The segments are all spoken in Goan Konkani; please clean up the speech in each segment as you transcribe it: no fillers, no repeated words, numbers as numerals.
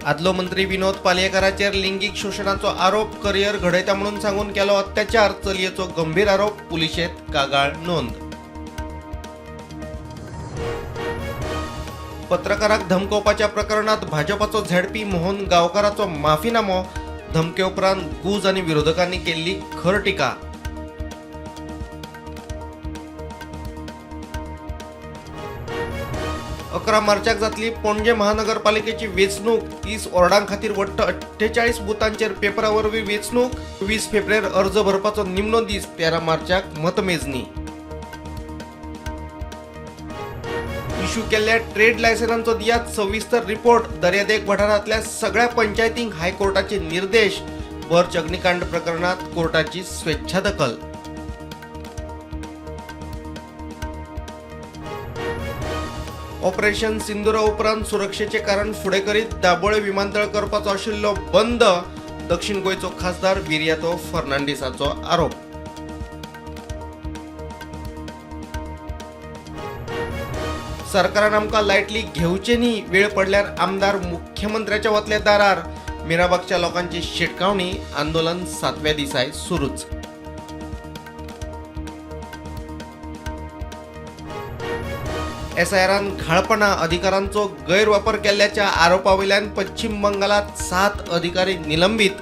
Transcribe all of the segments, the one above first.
आदलो मंत्री विनोद पालयेकाराचेर लिंगीक शोशणाचो आरोप, करियर घडयता म्हणून सांगून केलो अत्याचार, चलयेचो गंभीर आरोप, पुलिशेंत कागाळ नोंद। पत्रकाराक धमकोवपाच्या प्रकरणात भाजपाचो झेडपी मोहन गांवकाराचो माफीनामो, धमके उपरांत गुज आनी विरोधकांनी केल्ली खर टिका। 11 मार्चाक जातली पणजे महानगरपालिकेची वेंचणूक, 30 वॉर्डां खातीर वट्ट 48 बुथांचेर पेपरा वरवीं वेंचणूक। 20 फेब्रुवारी अर्ज भरपाचो निमणो दीस, 13 मार्चाक मतमेजणी। इश्यू केल्ल्या ट्रेड लायसन्सांचो दियात सविस्तर रिपोर्ट, दर्यादेग वाठारांतल्या सगळ्या पंचायतींक हायकोर्टाचे निर्देश। बर्च अग्निकांड प्रकरणात कोर्टाची स्वेच्छा दखल। ऑपरेशन सिंदुरा उपरांत सुरक्षेचे कारण फुडें करीत दाबोळे विमानतळ करपाचो आशिल्लो बंद, दक्षिण गोंयचो खासदार विरियातो फर्नांडीसाचो आरोप। सरकारान आमकां लायटली घेवचे न्ही, वेळ पडल्यार आमदार मुख्यमंत्र्याच्या वतले दारार, मिराबागच्या लोकांची शिटकावणी, आंदोलन 7व्या दिसाय सुरूच। एसआयआरान घाळपणा, अधिकारांचो गैरवापर केल्ल्याच्या आरोपावयल्यान पश्चिम बंगालात 7 अधिकारी निलंबित,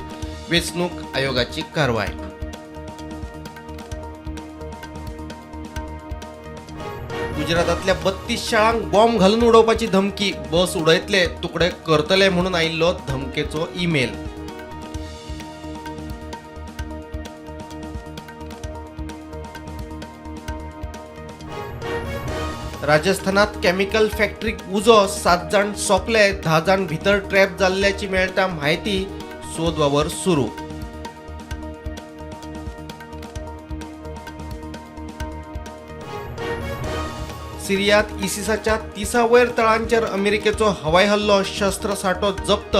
वेंचणूक आयोगाची कारवाय। गुजरातांतल्या 32 शाळांक बॉम्ब घालून उडोवपाची धमकी, बस उडयतले तुकडे करतले म्हणून आयिल्लो धमकेचो ईमेल। राजस्थानात केमिकल फॅक्टरीक उजो, 7 जाण सोंपले, 10 जाण भितर ट्रॅप जाल्ल्याची मेळटा म्हायती, सोद वावर सुरू। सिरियात इसिसाच्या 30 वयर तळांचेर अमेरिकेचो हवाई हल्लो, शस्त्र साठो जप्त,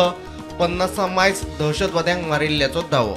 50 मायज दहशतवाद्यांक मारिल्ल्याचो दावो।